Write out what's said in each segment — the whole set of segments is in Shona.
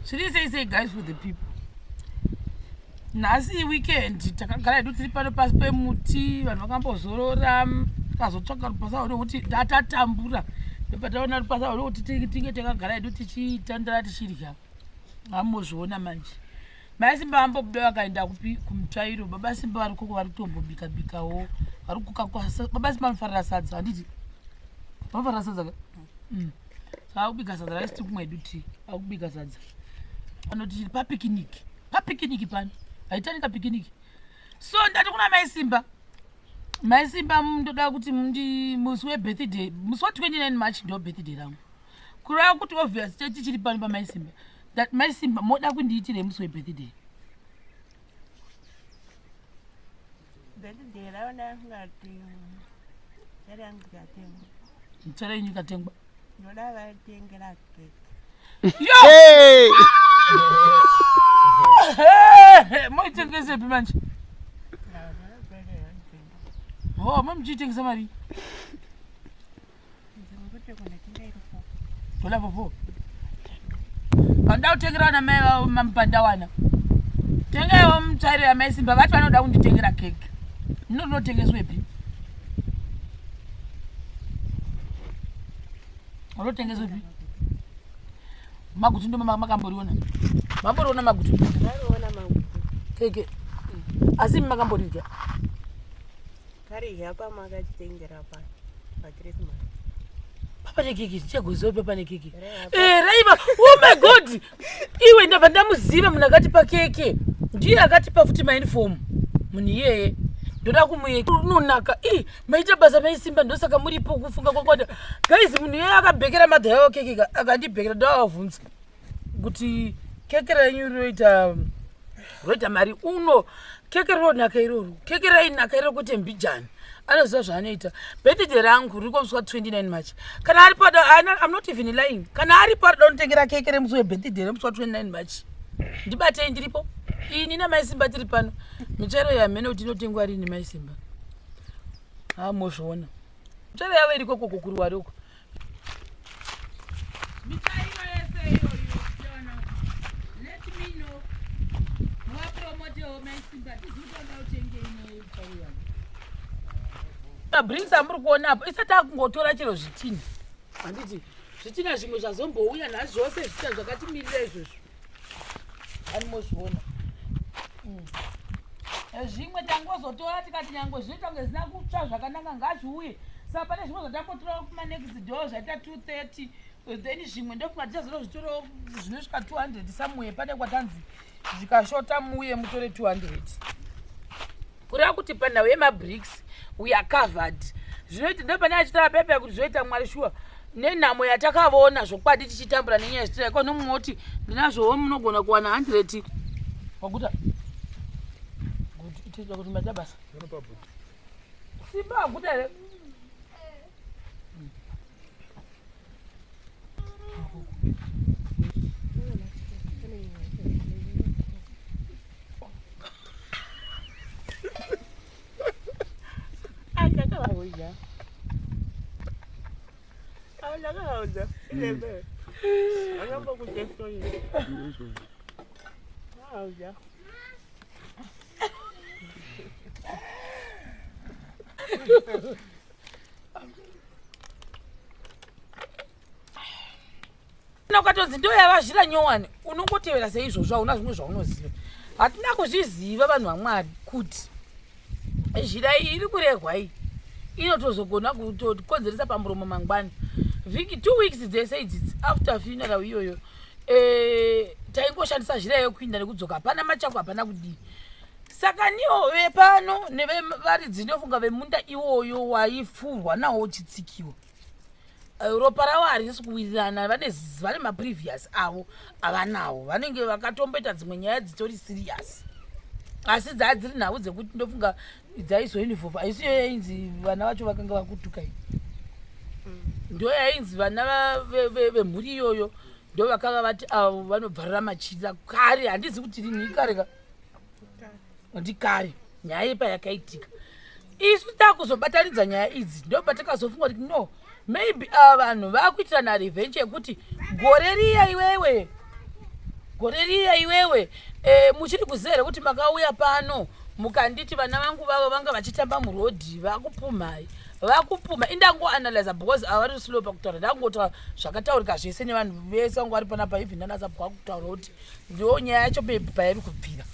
Zviri sei sei guys for the people. Nhasi weekend takagara hedu tiri pano pasi pemuti vanhu vakambozorora tikazotsvaka rupasa rwekuti tatatambura ndopataona rupasa rwekuti tinge takagara hedu tichitandara tichidya. Amozviona manje. Mai Simba vambobuda vakaenda kupi kumutsvairo baba Simba vari koko vari kutombobika bikawo vari kuka baba Simba vanofarira sadza handiti vanofarira sadza ka mm. Saka kubika sadza raisi tiri kumwa hedu tii akubika sadza anoti papikiniki papikiniki pano haitani kapikiniki so ndati kuna mai Simba mai Simba ndoda kuti mundi musi webirthday musi wa 29 March ndo birthday rangu kureva kuti obvious tichiri pano pamai Simba that mai Simba moda kundiitire musi webirthday Birthday raona ngati rangu ratengwa. Mitsara yenyu ikatengwa. Ndoda vatengera cake. Yo! Hey! Moitengesepi manje? Oh, mamuchiitengesa mari? Dola fofo. Vanoda kutengera vana mai vavo mamupandawana. Tengaiwo mutsvairo yamai Simba vati vanoda kunditengera keke. Ndino rinotengeswepi? Rinotengeswepi? Magutu ndo makamboriona. Mamboriona magutu. Ndariona magutu. Keke. Asi imi makamboridya. Karidya pamakatitengera pa paChristmas. Papa nekeke ndichagoziva papa nekeke. Eh, raiva. Oh my god. Iwe ndabva ndamuziva munhu akatipa keke. Ndiye akatipa futi mauniform. Munhu iyeye. Ndoda kumuye unonaka. Ih, maita basa maisimba ndosaka muripo kufunga kwakwada. Guys, munhu iyeye akabhekera madha yawo keke akandibhekera ndavavhunza. Kuti keke renyu rinoita roita mari uno keke rinonaka iroro keke rainaka iroro kwete mbijani anoziva zvaanoita birthday rangu riri musi wa 29 March kana aripo I'm not even lying kana aripo arida kunditengera keke remusi webirthday remusi wa 29 March ndibatei ndiripo ini namaisimba tiri pano mitsvairo yamhene kuti inotengwa rini maisimba hamozviona mitsvairo yavo iriko koko kuruwari uko Mitsvairo yese iyoyo tichaona. Let me know. Muvapromotewo mai Simba tizive kuti vanoda kutengei nemitsvairo yavo. Mabrings amuri kuona apo isati akungotora chero zvitinha. Handiti zvitinha zvimwe zvazombouya nhasi zvose zvitinha zvakatimirira izvozvo. Animozviona. Mm. Zvimwe tangozotora tikati nyangwe zvinoita kunge zvisina kutsva zvakanaka ngazviuye. Saka pane zvimwe zvatambotorawo kumanext door zvaita 230 then zvimwe ndofunga tichazonozvitorawo zvinosvika 200 somewhere pane kwatanzi zvikashota muuye mutore 200 kureva kuti panhau yemabricks we are covered zvinoita ndopane achitaura pepe kuti zvoita mwari shuwa nenhamo yatakavona zvokwadi tichitambura nenyaya yezvitira iko nomumwe oti ndinazvowo munogona kuwana 100 wakuta itoita kuti maita basa simba wakuta here Kana ukatonzi ndiyo yavazhira nyowani unongotevera seizvozvo hauna zvimwe zvaunoziva hatina kuzviziva vanhu vamwari kuti zhira iyi iri kurehwa iyi inotozogona kutokonzeresa pamuromo mangwana vhiki two weeks dzese idzidzi after funeral iyoyo e, taingoshandisa zhira yekuinda nekudzoka hapana machako hapana kudii saka niwo vepano nevaridzi ndofunga vemunda iwoyo waifurwa nawo uchitsikiwa Eh, ropa ravo harisi kuwirirana vane vane maprevious avo avanawo vanenge vakatomboita dzimwe nyaya dzitori serious asi dzaa dziri nhau dzekuti ndofunga dzaizoinvolve haisi iyo yainzi vana vacho vakanga vakutuka iyi mm. ndo yainzi vana vemhuri iyoyo ndo vakanga vati avo vanobvarira machira kare handizi kuti rini ikare ka ndikare nyaya yepa yakaitika isu takuzobatanidza nyaya idzi ndopatakazofunga kuti no maybe ava vanhu vakuitirana revenge yekuti gore riya iwewe Gore riya iwewe e, muchiri kuziva here kuti makauya pano mukanditi vana vangu vavo vanga vachitamba murodhi vakupumhai vakupumha indangoanalyza because ava vari slow pakutaura ndangotaura zvakataurika zvese nevanhu vese vangu vari panapa even nanasabwa kutaura kuti ndo nyaya yacho maybe pairi kubvira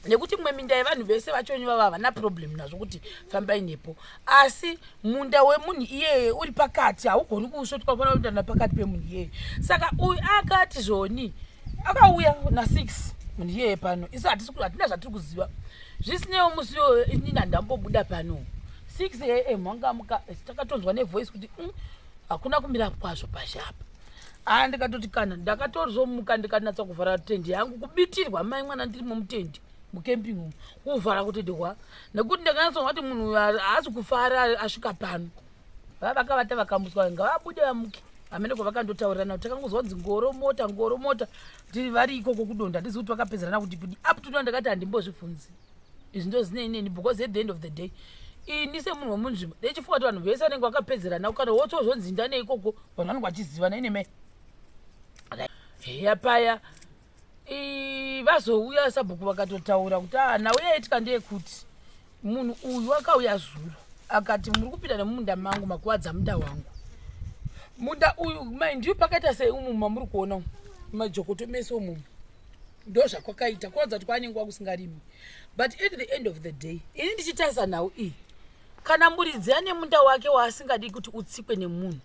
nekuti mumwe minda yevanhu vese vachoni vava havana problem nazvo kuti fambai nepo asi munda wemunhu iyeye uri pakati haugoni kuusvotwa fana kuenda napakati pemunhu iyeye saka uyu akati zvoni akauya na6 munhu iyeye pano isu hatina zvatiri kuziva zvisinewo musi iyoyo inini handambobuda pano 6 am wanga muka takatonzwa nevoice kuti hakuna kumira kwazvo pazhapa aa ndikatoti kana ndakatozomuka ndikanatsa kuvhara tendi yangu kubitirwa mai mwana ndiri mumutendi mucamping umu kuvhara kuti dihwa nekuti ndakanyatsoona kuti munhu uyu haasi kufara asvika pano vava vakavata vakamutswa ngavabude vamuke hamene kwavakandotaurirana kuti takangozwa kunzi ngoro mota ngoro mota tiri vari ikoko kudonda handizi kuti vakapedzerana kuti kudi up to now ndakati handimbozvibvunzi izvi ndozinei neni because at the end of the day ini semunhu wemunzvimbo ndechifunga kuti vanhu vese vanenge vakapedzerana kana wotozonzi ndane ikoko vanhu vanenge vachizivana ine mai heya paya vazouya sabhuku vakatotaura kuti ah, nhau yaitika ndeyekuti munhu uyu akauya zuro akati muri kupinda nemumunda mangu makuvadza munda wangu munda uyu mind you pakaita sei umu mamuri kuona umu majokoto mese umumu ndo zvakwakaita kuratidza kuti kwaane nguva kusingarimi but at the end of the day ini ndichitarisa nhau iyi kana muridzi ane munda wake waasingadi kuti utsikwe nemunhu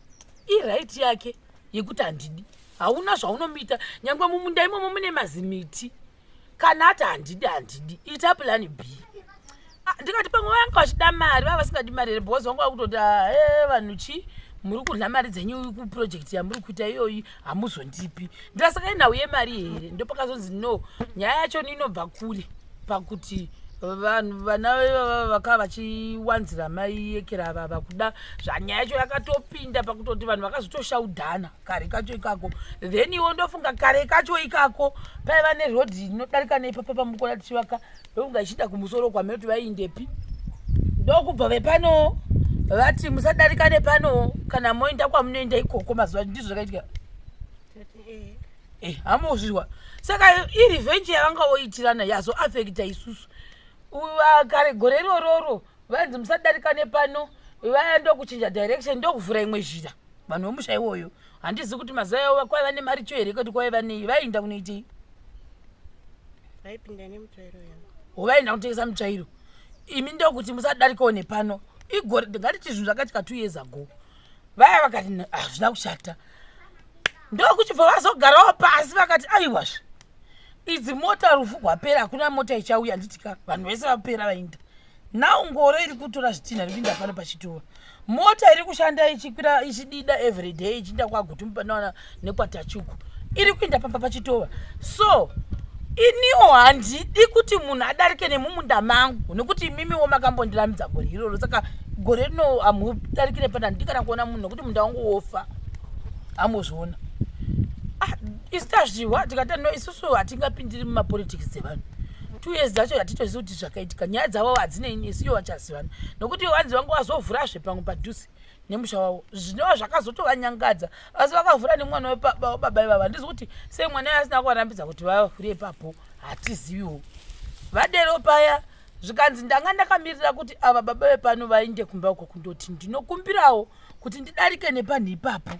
iright yake yekuti handidi hauna zvaunomuita nyange mumunda imomo mune mazimiti kana ati handidi handidi ita plan b ah, ndikati pamwe vanga vachida mari vava vasingadi mari here because vanga vakutoti ah, e vanhu chi muri kudla mari dzenyu kuproject yamuri kuita iyoyi hamuzondipi ndikasaka inhau yemari here ndopakazonzi no nyaya yacho inobva kure pakuti vanhu vana vevava vakava vachiwanzira mai yekera vava kuda zvanyaya yacho yakatopinda pakutoti vanhu vakazotoshaudhana kare kacho ikako then iwo ndofunga kare kacho ikako paiva nerodhi inodarika neipapa pamukona tichivaka ndokunga ichiinda kumusoro kwamene kuti vaiindepi ndokubva vepano vati musadarika nepano kana moenda kwamunoenda ikoko mazuva ndizvo zvakaitika eh, hamuzviwa saka irevenge yavanga voitirana yazoafekta isusu kare gore irororo vanzi musadarika nepano vaya ndokuchinja direction ndokuvhura imwe zhira vanhu vomusha iwoyo handizi kuti mazuva iwo kwaiva nemaricho here kuti kwaiva nei vaienda kunoitei vaipinda nemutsvairo yavo vaenda kutengesa mutsvairo imi ndokuti musadarikawo nepano igore ngatiti zvinhu zvakaitika 2 years ago vaya vakati hazvina kushata ndokuchibva vazogarawo pasi vakati aiwazve idzi mota rufu rwapera hakuna mota ichauya nditika vanhu vese vapera vainda now ngoro iri kutora zvitinha iri kuinda pano pachituva mota iri kushanda ichikwira ichidida everyday ichiinda kwagutumupanaona nekwatachuku iri kuinda pamba pachitova so iniwo handidi kuti munhu adarike nemumunda mangu nekuti imimiwo makambondiramidza gore iroro saka gore rino hamudarikire pana handidi kana kuona munhu nekuti munda wangu wofa hamuzviona ah, isu tazviwa tikati no isusu hatingapindiri mumapolitics dzevanhu 2 years dzacho hatitozivi kuti zvakaitika nyaya dzavo hadzinei nesu ivo vachazivana nokuti vanzi vangu vazovhurazve pamwe padhuze nemusha wavo zvinova zvakazotovanyangadza asi vakavhura nemwana wababa ivava handizi kuti sei mwana iye asina kuvarambidza kuti vavhure ipapo hatiziviwo vadero paya zvikanzi ndanga ndakamirira kuti ava baba vepano vainde kumba uko kundoti ndinokumbirawo kuti ndidarike nepanhu ipapo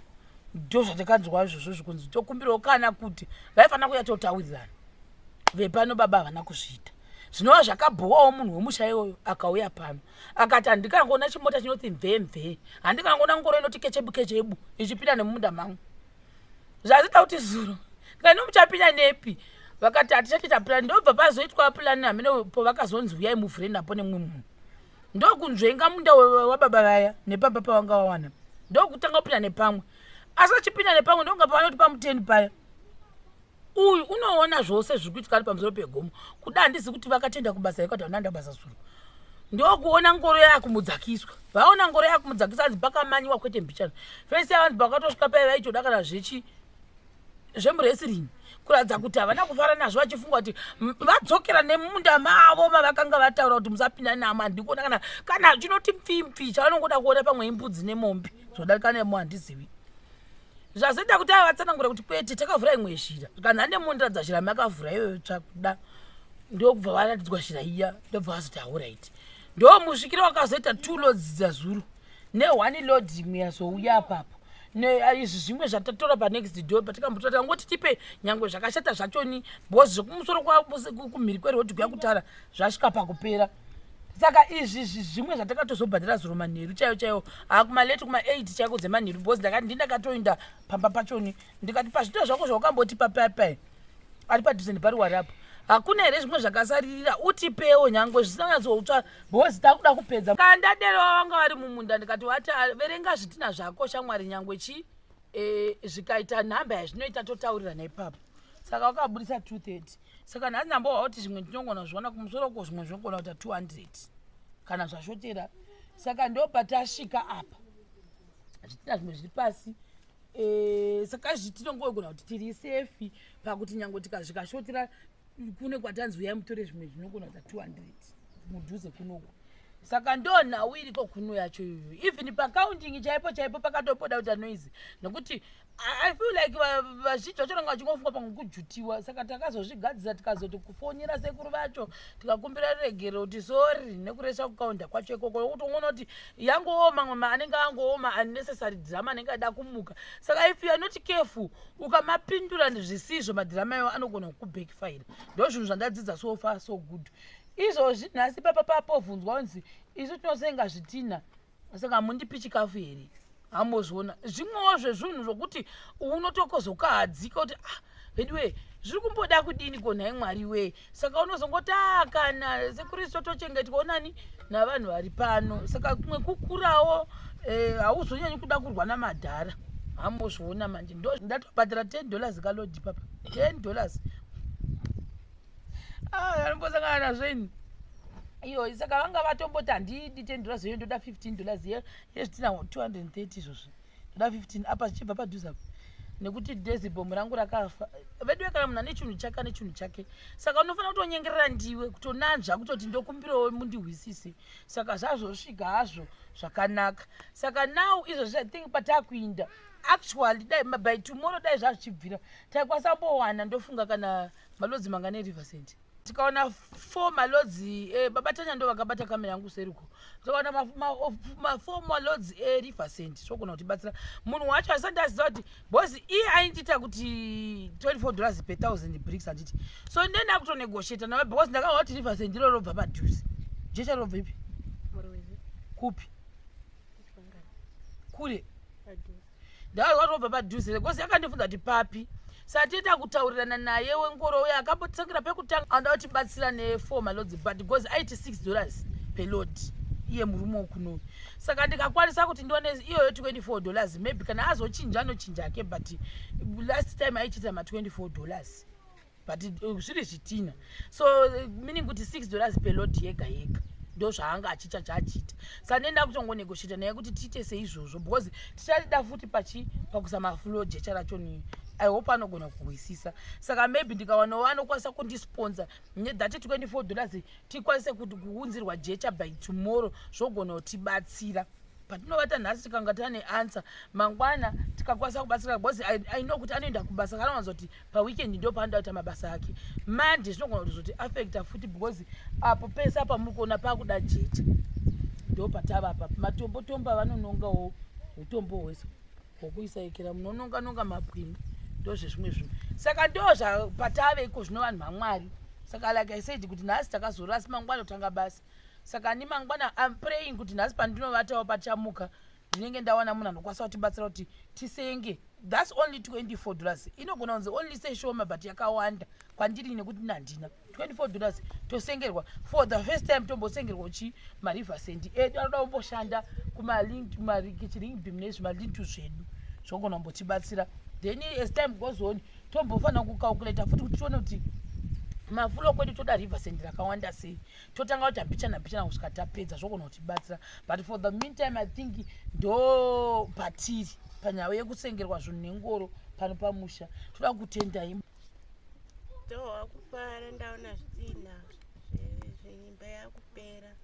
ndo zvatakanzwa izvozvo zvikunzi tokumbirawo kana kuti vaifanira kuya totaurirana vepano baba havana kuzviita zvinova zvakabhowawo munhu wemusha iwoyo akauya pano akati handikangoona chimota chinoti mvemve handikangoona ngoro inoti kechebu kechebu ichipinda nemumunda mangu zvazita kuti zuro ndikati muchapinda nepi vakati hatichatoita plan ndobva pazoitwa plan hamene povakazonzi uyai muvhure napo nemumwe munhu ndokunzvenga munda wababa vaya nepamba pavanga vawana ndokutanga kupinda nepamwe asi achipinda nepamwe ndonga pavanoti pamuteni paya uyu unoona zvose zviri kuitika ari pamusoro pegomo kuda handisi kuti vakatenda kubasa ikati vanoenda basa zuro ndokuona ngoro yakumudzakiswa vaona ngoro yakumudzakiswa anzi pakamanyiwa kwete mbichana fesi yavanzi pakatosvika paya vaitoda kana zvechi zvemuresirini kuratidza kuti havana kufara nazvo vachifunga kuti vadzokera nemunda mavo mavakanga vataura kuti musapinda namo handikuona kana kana chinoti pfimpi chavanongoda kuona pamwe imbudzi nemombe zvodarika nemo handizivi. Zvazoita kuti ava vatsanangura kuti kwete, takavhura imwe zhira. Zvikanzi hande mondiratidza zhira makavhura iyoyo tsvakuda. Ndokubva varatidzwa zhira iya, ndobva vazoti hauraiti. Ndomusvikiro wakazoita two loads dzazuro ne one load imwe yazouya apapo. Izvi zvimwe zvatatora panext door patikambotora tangoti tipe nyangwe zvakashata zvachoni because zvekumusoro kumhiri kweroad kuya kutara zvasvika pakupera. Saka izvi zvimwe zvatakatozobhadhara zuro manheru chaiyo chaiyo akumaleti kuma8 chaiko dzemanheru because ndakati ndindakatoinda pamba pachoni ndikati pazvito zvako zvaukambotipa papai ari padhuze nepariwari apo hakuna here zvimwe zvakasaririra utipewo nyangwe zvisina kunyatsotsva because takuda kupedza. Kana ndadero vanga vari mumunda ndikati vati verenga zvitina zvako shamwari nyangwe chi zvikaita nhamba yazvinoita totaurirana ipapo. Saka wakabudisa 230. Saka nhasi ndambohwa kuti zvimwe ndinogona kuzviona kumusoro uko zvimwe zvinogona kuita 200 kana zvashotera. Saka ndo patasvika apa zvitina zvimwe zviri pasi. Saka izvi tinongogona kuti tiri safe pakuti nyangwe tikazvikashotera kune kwatanzi uyai mutore zvimwe zvinogona kuita 200 mudhuze kunoku. Saka ndo nhau iriko kuno yacho iyoyo. Even pacounting chaipo chaipo pakatopoda kuita noise nekuti I feel like vazhinji vacho vanga vachingofunga pamwe kujutiwa. Saka takazozvigadzisa tikazoti kufonera sekuru vacho tikakumbira ruregero kuti sorry nekuresva kukaunda kwacho ikoko, nokuti unoona kuti yangooma mamwe anenge angooma unnecessary drama anenge ada kumuka. Saka if you are not careful ukamapindura zvisizvo madhirama iwo anogona kukubackfire. Ndo zvinhu zvandadzidza so far so good. Izvozvi nhasi papa papovhunzwa kunzi isu tinosenga zvitina saka hamundipi chikafu here? Hambozviona zvimwewo zvezvinhu zvokuti unotokozokahadzika kuti veduwe zviri kumboda kudini ko nhai Mwari wee. Saka unozongoti kana sekuristo tochengetwa nani navanhu vari pano. Saka kumwe kukurawo hauzonyanyi kuda kurwa namadhara. Hambozviona manje ndo ndatobhadhara ten dollars kalodi papa ten dollars. Anombosangana nazvo ini iyo. Saka vanga vatomboti handidi ten dollars iyo, ndoda 15 dollars yezvitina 230 izvozvo, ndoda 15 apa zvichibva padhuze apa nekuti dezibhomu rangu rakafa. Veduwe kana munhu ane chinhu chake ane chinhu chake, saka unofanira kutonyengerera ndiwe kutonanzva kutoti ndokumbirawo mundihwisise. Saka zvazvosvika hazvo zvakanaka. Saka now izvozvi I think patakuinda actually dai by tomorrow dai zvazvichibvira taikwanisa kumbowana ndofunga kana maloads mangani eriver sand. Tikaona 4 maloads baba Tanya ndo vakabata kamera yangu seruko. Tikaona 4 maloads eriver sand zvogona kutibatsira. Munhu wacho asati aziva kuti boss iye aindiita kuti 24 dollars per 1000 bricks handiti. So ndenda kutonegotiate nawe because ndakaona kuti river sand iro robva padhuze. Jecha robva ipi? Kupi? Kure. Ndakaona robva padhuze because yakandibvunza kuti papi. Saka tiita kutaurirana naye wengoro uya akambotsangira pekutanga anoda kutibatsira ne4 maloads but because aiti 6 dollars per load iye murume wokuno. Saka ndikakwanisa kuti ndione iyoyo 24 dollars maybe kana azochinja anochinja ake, but last time aichiita ma 24 dollars but zviri zvitina, so meaning kuti 6 dollars per load yega yega ndo zvaanga achiita chaachiita. Saka ndenda kutongonegotiata naye kuti tiite seizvozvo because ticharida futi pachi pakuisa mafloor jecha racho ni I hope anogona kuhwisisa. Saka maybe ndikawanawo anokwanisa kundisponsa nethat 24 dollars tikwanise kuti kuunzirwa jecha by tomorrow zvogona kutibatsira. Patinovata nhasi tikanga tane answer mangwana tikakwanisa kubatsira because I know kuti anoenda kubasa kanowanza kuti paweekend ndo paanoda kuita mabasa ake. Manje zvinogona kutozoti affecta futi because apo pese apa muri kuona pakuda jecha ndo patava apa matombo tombo avanonongawo utombo hwese hwokuisaikira munononga nonga mabwini ndo zvezvimwe zvinhu. Saka ndo zvapatave iko zvino vanhu vaMwari. Saka like I said kuti nhasi takazorora asi mangwana kutanga basa. Saka ni mangwana I'm praying kuti nhasi pandinovatawo pachamuka ndinenge ndawana munhu anokwanisa kutibatsira kuti tisenge. That's only 24 dollars. Inogona kunzi only seshoma but yakawanda kwandiri nekuti handina 24 dollars tosengerwa for the first time tombosengerwa chi mariver sand edu anoda kumboshanda kumachiring beam nezvimalintu zvedu zvogona kumbotibatsira. Then as time goes on tombofanira kucalculata futi kuti tione kuti mafloor kwedu toda river sand rakawanda sei. Totanga kuita mbichana mbichana kusvika tapedza zvogona kutibatsira. But for the meantime I think ndo patiri panyaya yekusengerwa zvinhu nengoro pano pamusha. Toda kutendai. Ndohwa kufara ndaona zvidhina zveimba yakupera.